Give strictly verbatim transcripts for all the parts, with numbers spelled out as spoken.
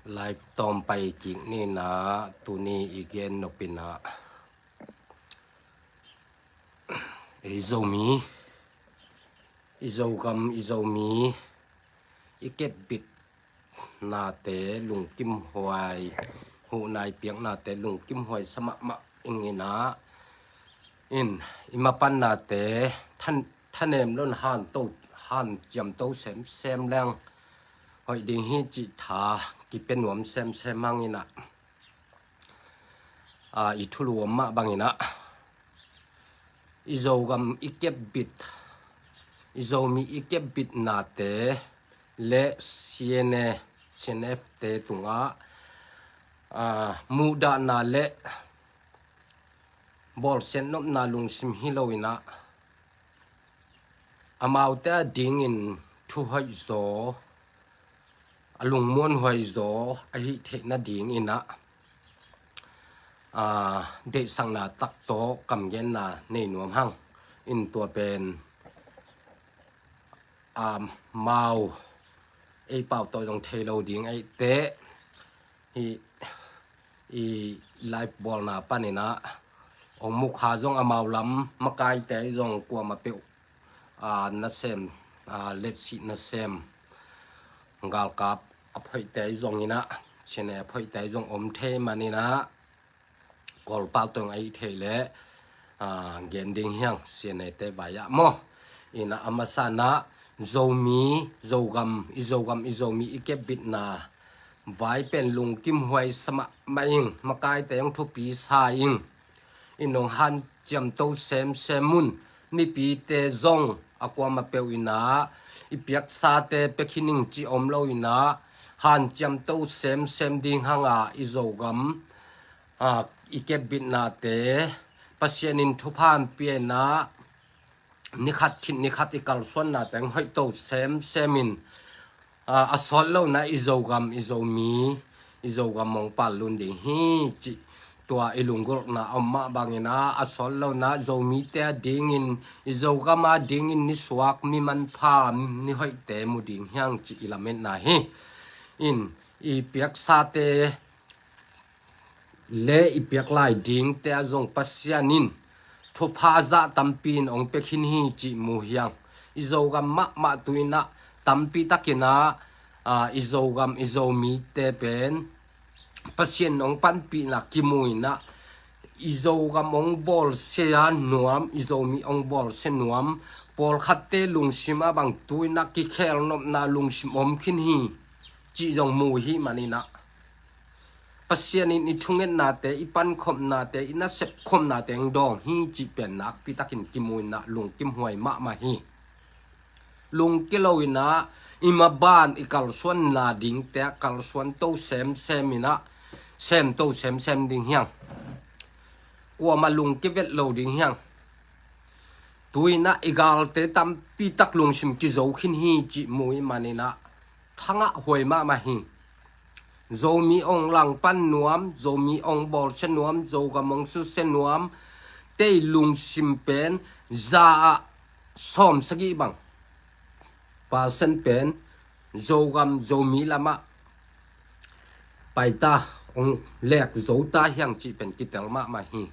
Live tawm pai kik ni in ah, tuni i gen nop in ah, ei Zomi, i Zogam, i Zomi i kepbit nate lungkimhuai, huhna i piak nate lungkimhuai sa mahmah ing in ah, in i mapan nate than, thanem lo in han to, hanciam to semsem leng hoih ding hi cih tha kipia nuam semsem hang in ah, a, i thulu om mah bang in ah, i Zogam i kepbit, i Zomi i kepbit nate le C N A, C N F te tungah, a, muhdahna le bawlsiat nopna lungsim hi lo in ah, amaute a dingin thu hoih zaw, a lungmuanhuai zaw a hih theih nading in ah, a, deihsakna tak tawh kamgenna nei nuam hang. In tua pen, a, amau ei pau tawh zong thei lo ding ahih teh, hih i live bawlna pan in ah, ong mukha zong amau lam makaite zong kuamah peuh, a, nasem, a, letsih nasem, galkap a phoihte zong in ah, C N A a phoihte zong om thei man in ah, Kawlpau tawh a hih theih leh, a, gen ding hi hang, C N A te vai ah maw. In ah a masa in ah, Zomi, Zogam, i Zogam, i Zomi i kepbitna vai pen lungkimhuai sa mahmah ing, makaite hong thupi sa ing. In hong hanciam to semsem un, mipite zong a kuamah peuh in ah, i piaksate pia khin ing cih om lo in ah, hanciam to semsem ding hang a, i Zogam, a, i kepbitnate Pasian in thupha hong pia in ah, ni khat khit ni khat i kalsuannate hong hoih to semsem in, a, a sawt lo in ah i Zogam, i Zomi, i Zogam hong pallun ding hi cih tua i lunggulhna om mah bang in ah, a sawt lo in ah Zomite a dingin, i Zogam a dingin ni suak, mi manpha, ni hoihte mu ding hi hang cih i lametna hi. In i piaksate le i piak lai dingte ah zong Pasian in thupha zah tampi in ong pia khin hi cih mu hi hang. I Zogam mahmah tu in ah tampi tak in ah, a, i Zogam, i Zomite pen Pasian in ong panpihna kimu in ah, i Zogam ong bawlsia nuam, i Zomi ong bawlsia nuam, pawlkhatte lungsim ah bang tu in ah kikhel nopna lungsim om khin hi cih zong mu hi man in ah, Pasian in i thungetnate, i pankhopnate, i nasep khopnate hong dawng hi cih pen nakpi takin kimu in ah lungkimhuai mahmah hi. Lungkia lo in ah, i maban i kalsuanna dingte ah kalsuan to semsem in ah, sem to semsem ding hi hang. Kuamah lungkia vet lo ding hi hang. Tu in ah i galte tampi tak lungsim kizo khin hi cih mu i man in ah, thangah huai mahmah hi. Zomi ong langpan nuam, Zomi ong bawlsia nuam, Zogam ong susia nuam, tei lungsim pen za ah sawm sagih bang percent pen Zogam, Zomi lamah paita, ong lek zo ta hi hang cih pen kitel mahmah hi.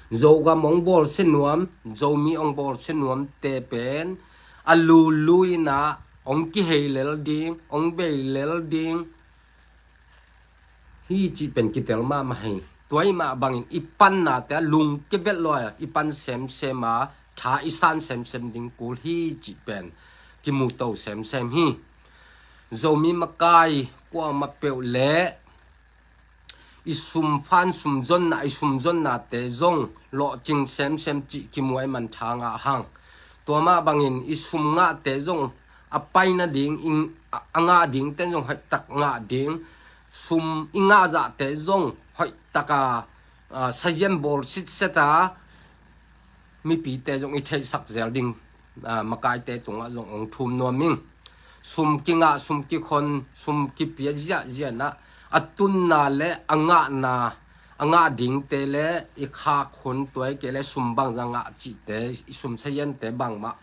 Zogam ong bawlsia nuam, Zomi ong bawlsia nuamte pen a lulu in ah ong kihei lel ding, ong bei lel ding hi cih pen kitel mahmah hi. Tua i mah bangin i pannate ah lungkia vet lo a, i pan semsem a, tha i san semsem ding kul hi cih pen kimu to semsem hi. Zomi makai kuamah peuh le i sum fan sum zonna, i sum zonnate zong lawhcing semsem cih kimu a, i man tha ngah hang. Tua mah bangin i sum ngahte zong a pai nading, i, a, a ngah dingte zong hoihtak ngah ding, sum i ngah zahte zong hoihtak a, a, sazian bawl sitset a, mipite zong i theihsak zel ding, a, makaite tungah zong ong thum nuam ing. Sum kingah, sum kikhon, sum kipia ziahziah in ah, a tunna le a ngahna, a ngah dingte le i khak hun tuai kei le sum bangzah ngah cihte, i sum saziante bangmah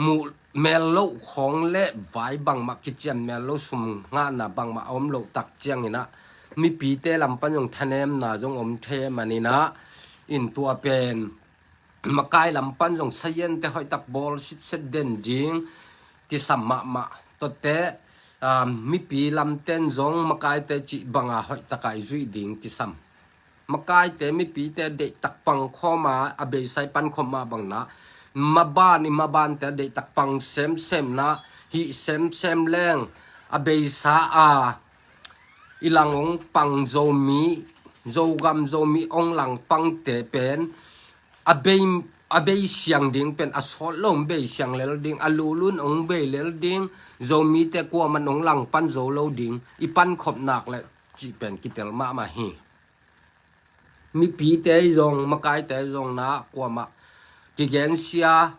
muh mel loh khawng le vai bangmah kician mel lo, sum ngahna bangmah a om loh tak ciangin ah mipite lam pan zong thanemna zong om thei maninah in tua pen makai lam pan zong saziante hoihtak bawl sitset den ding kisam mahmah. Tuate, ah, mipi lamten zong makaite cih banga hoihtaka i zuih ding kisam. Makaite mipite deihtak pangkhawma a beisai pankhawm mah bangna, maban i mabante deihtak pang semsemna, hih semsem leng a beisa a i lang ong pang Zomi, Zogam Zomi ong lang pangte pen a bei, a bei siang ding pen a sawt lo ong bei siang lel ding, a lulun ong bei lel ding, Zomite kuaman ong lang pan zo lo ding i pankhop nak le cih pen kitel mahmah hi. Mipite zong, makaite zong na kuamah kigensia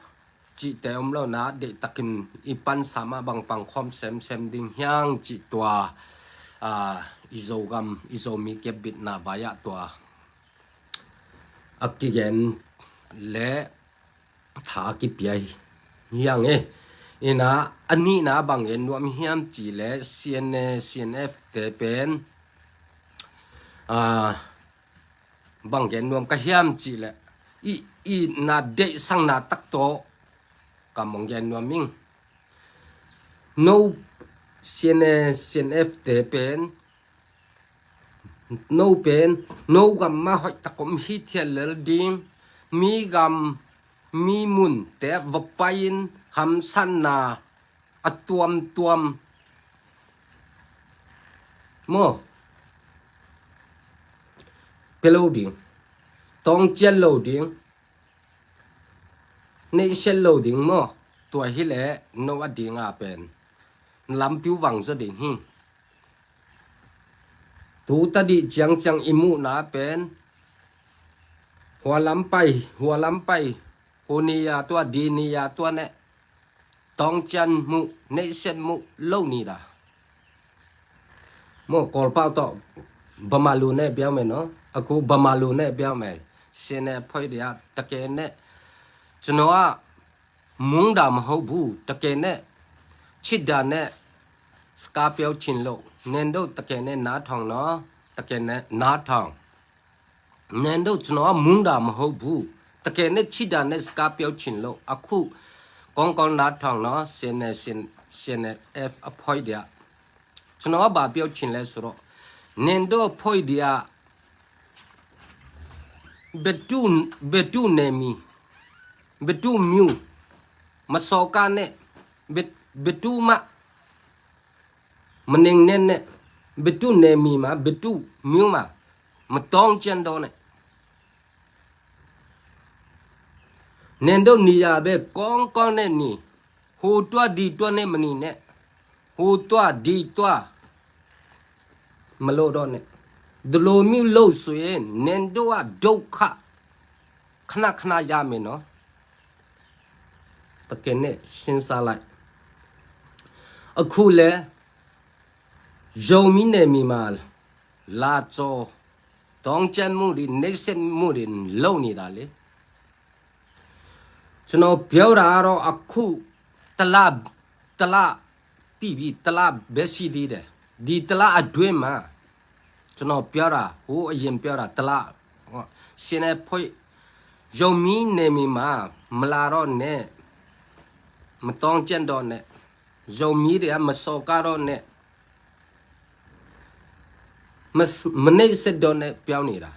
cihte om lo na, deihtakin i pansa mah bang pangkhawm semsem ding hiang cih tua, ah, i Zogam, i Zomi kepbitna vai-ah tua a kigen le tha a kipia hiang e. Ina, a nihna bang gen nuam hiam cih le C N A, C N F te pen, ah, bang gen nuam ka hiam cih le i, i na deihsakna tak tawh ka mong gen nuam ing. No C N A, C N F te pen, no pen, no gam mah hoihtak om hithiat lel ding, mi gam, mi munte va pai-in hamsatna a tuamtuam maw, pia lo ding, tawngcian lo ding, neihsiat lo ding maw. Tua hileh no a dinga pen lampi uh vang zaw ding hi. Tu tadih ciangciang i muhna pen hua lam pai, hua lam pai, hu ni ya tua, di ni ya tua neh, tawngcian muh, neihsiat muh lo ni da. Maw, Kawlpau tawh bamalu neh biau meh no, a ku bamalu neh biau meh. Sene phoi dia take neh, cuno ah mungda maho bu take neh, chitda neh, ska piau chin lo, nendo take neh na thawng no, take neh na thawng. Nendo cuno ah mungda maho bu, take neh chitda neh ska piau chin lo, a khu kawngkawng na thawng no, sene, sene F a phoi dia. Cuno ah ba piau chin le suro, nendo a phoi dia, betu, betu nemi, betu miu, masoka neh, bet, betu mah, maneng nen neh, betu nemi ma, betu miu ma, matawngcian daw neh. Nendo ni ya be kawngkawng neh ni, hu tua di tua neh mani neh, hu tua di tua malo daw neh. Dolo miu lo sui en, nendo ah do kha, khana khana ya me no. Take neh sinsa lai. A khu le, Zomi nemi ma, la caw, tawngcian muh din, neihsiat muh din lo ni da le. Cuno piau ra ro a khu tala, tala pipi, tala besi di de, di tala a due ma. Cuno piau ra, hu a yin piau ra, tala, sene phoi, Zomi nemi ma, mala ro neh, matawngcian daw neh, Zomi dia masoka daw neh, mas, maneihsiat daw neh piau ni da.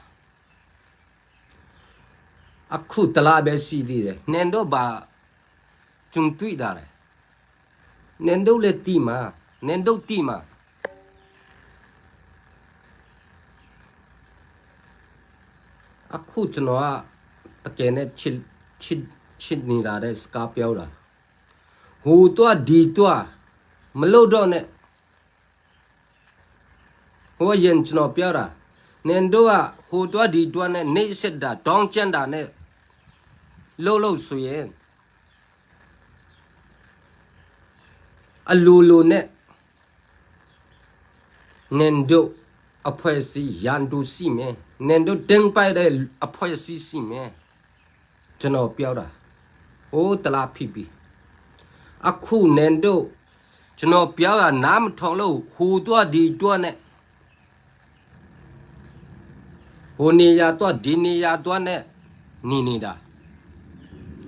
A khu tala be si di de. Nendo ba cung tui da le. Nendo le ti ma. Nendo ti ma. A khu cuno ah take neh chit, chit, chit ni da de, ska piau da. Hu tua di tua, malo daw neh. Hu a yin cuno piau da. Nendo ah hu tua di tua neh, neihsiat da, tawngcian da neh, lo lo sui en. A lulu neh, nendo a phoi si, yan du si me. Nendo teng pai de a phoi si si me. Cuno piau da. O tala pipi. အခုနင်တို့ ကျွန်တော်ပြောတာ နားမထောင်လို့ ဟိုသွားဒီသွားနဲ့ ဟိုနေရာသွား ဒီနေရာသွားနဲ့ နေနေတာ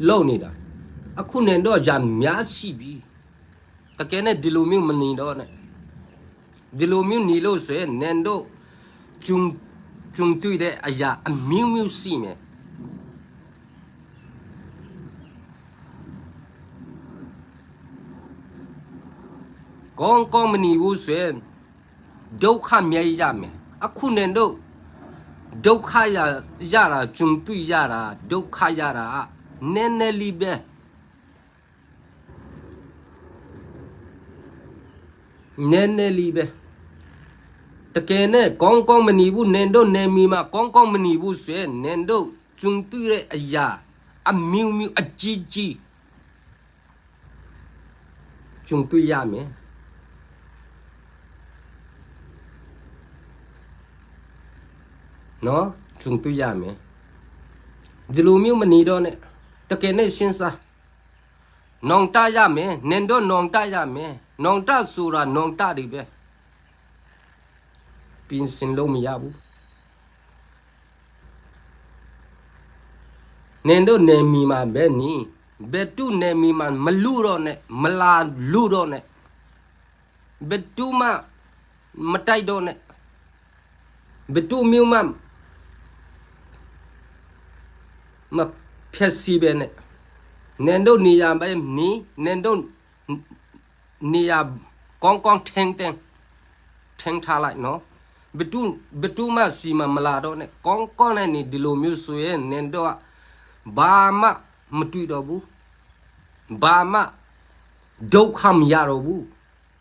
လုပ်နေတာ အခုနင်တို့ ရာများရှိပြီ။ တကယ်နဲ့ ဒီလိုမျိုးမနေတော့နဲ့။ ဒီလိုမျိုးနေလို့ဆိုရင် နင်တို့ ကြုံ ကြုံတွေ့တဲ့အရာ အမျိုးမျိုးရှိမယ်။ ကောင်းကောင်းမနေဘူးဆိုရင် ဒုက္ခများရမယ်။ အခုနင်တို့ ဒုက္ခရ ရတာ ကြုံတွေ့ရတာ ဒုက္ခရတာ နည်းနည်းလေးပဲ။ နည်းနည်းလေးပဲ။ တကယ်နဲ့ ကောင်းကောင်းမနေဘူး နင်တို့ နယ်မြေမှာ ကောင်းကောင်းမနေဘူးဆိုရင် နင်တို့ ကြုံတွေ့တဲ့အရာ အမျိုးမျိုး အကြီးကြီး ကြုံတွေ့ရမယ်။ နော် ကြုံတွေ့ရမယ်။ ဒီလိုမျိုးမနေတော့နဲ့။ တကယ်နဲ့ စဉ်းစား။ နောင်တရမယ်။ နင်တို့ နောင်တရမယ်။ နောင်တဆိုတာ နောင်တတွေပဲ။ ပြင်ဆင်လို့မရဘူး။ နင်တို့ နယ်မြေမှာပဲနေ။ ဘယ်သူ့နယ်မြေမှာ မလူတော့နဲ့။ မလာလူတော့နဲ့။ ဘယ်သူမှ မတိုက်တော့နဲ့။ ဘယ်သူမျိုးမှ မဖျက်ဆီးပဲနဲ့။ နင်တို့နေရာပဲနေ။ နင်တို့နေရာ ကောင်းကောင်းထိန်းသိမ်း ထိန်းထားလိုက်နော်။ ဘယ်သူ ဘယ်သူမှဆီမှာ မလာတော့နဲ့။ ကောင်းကောင်းနဲ့နေ။ ဒီလိုမျိုးဆိုရင် နင်တို့က ဘာမှမတွေ့တော့ဘူး။ ဘာမှ ဒုက္ခမရတော့ဘူး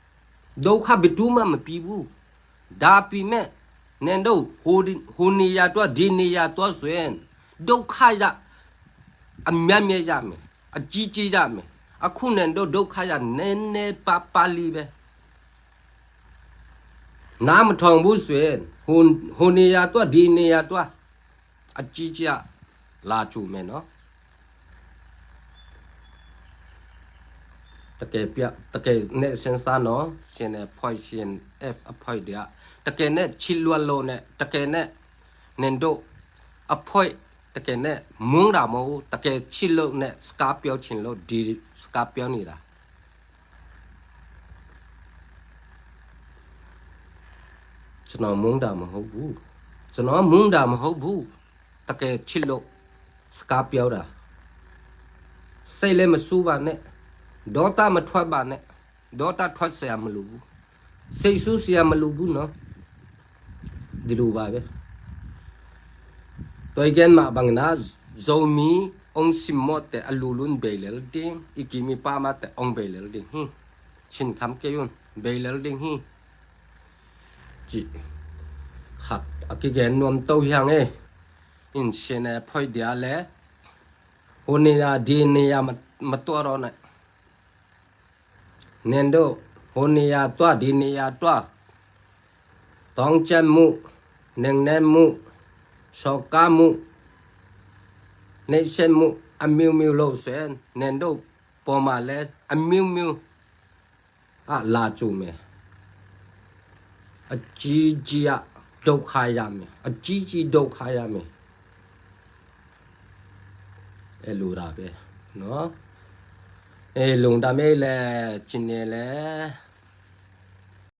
။ ဒုက္ခ ဘယ်သူမှမပြီးဘူး။ ဒါပေမဲ့ နင်တို့ ဟို ဟိုနေရာသွား ဒီနေရာသွားဆိုရင် ဒုက္ခရ အများများရမယ်။ အကြီးကြီးရမယ်။ အခုနင်တို့ ဒုက္ခရ နည်းနည်းပါးပါးလေးပဲ။ နားမထောင်ဘူးဆိုရင် ဟို ဟိုနေရာသွား ဒီနေရာသွား အကြီးကြီးလာကြုံမယ်နော်။ တကယ်ပြ တကယ်နဲ့ စဉ်းစားနော်။ ရှင်အဖွဲ့ ရှင် F အဖွဲ့တွေက တကယ်နဲ့ ချစ်လွတ်လို့နဲ့ တကယ်နဲ့ နင်တို့အဖွဲ့ တကယ်နဲ့ မုန်းတာမဟုတ်ဘူး။ တကယ်ချစ်လို့နဲ့ စကားပြောချင်လို့ ဒီစကားပြောနေတာ။ ကျွန်တော်မုန်းတာမဟုတ်ဘူး။ ကျွန်တော်မုန်းတာမဟုတ်ဘူး။ တကယ်ချစ်လို့ စကားပြောတာ။ စိတ်လည်းမဆိုးပါနဲ့။ ဒေါသမထွက်ပါနဲ့။ ဒေါသထွက်စရာမလိုဘူး။ စိတ်ဆိုးစရာမလိုဘူးနော်။ ဒီလိုပါပဲ။ တွေ့ကဲမှာဘင်နာ ဇိုမီ အောင်စင်မော်တဲ အလူလွန် ဘယ်လဲလ်ဒင်း အီကီမီပါမတဲ အောင် ဘယ်လဲလ်ဒင်း ဟိ ချင်းခမ်းကဲယွန် ဘယ်လဲလ်ဒင်း ဟိ ကြည့် ခတ် အကီကဲနွမ် တော့ ဟျံ ငယ် အင်း ရှင် နဲ့ ဖွဲ့ ဒီး လဲ ဟိုနေရာ ဒီနေရာ မ မတော်တော့နဲ့။ နင်တို့ ဟိုနေရာသွား ဒီနေရာသွား တောင်းကျပ်မှု နင်နဲ့မှု စော်ကားမှု နှိပ်စက်မှု အမျိုးမျိုးလုပ်ဆိုရင် နင်တို့ပေါ်မှာလည်း အမျိုးမျိုး အလာကြုံမယ်။ အကြီးကြီး ဒုက္ခရမယ်။ အကြီးကြီး ဒုက္ခရမယ်။ အဲလိုတာပဲနော်။ အဲလုံတာမဲလဲ ကျင်နေလဲ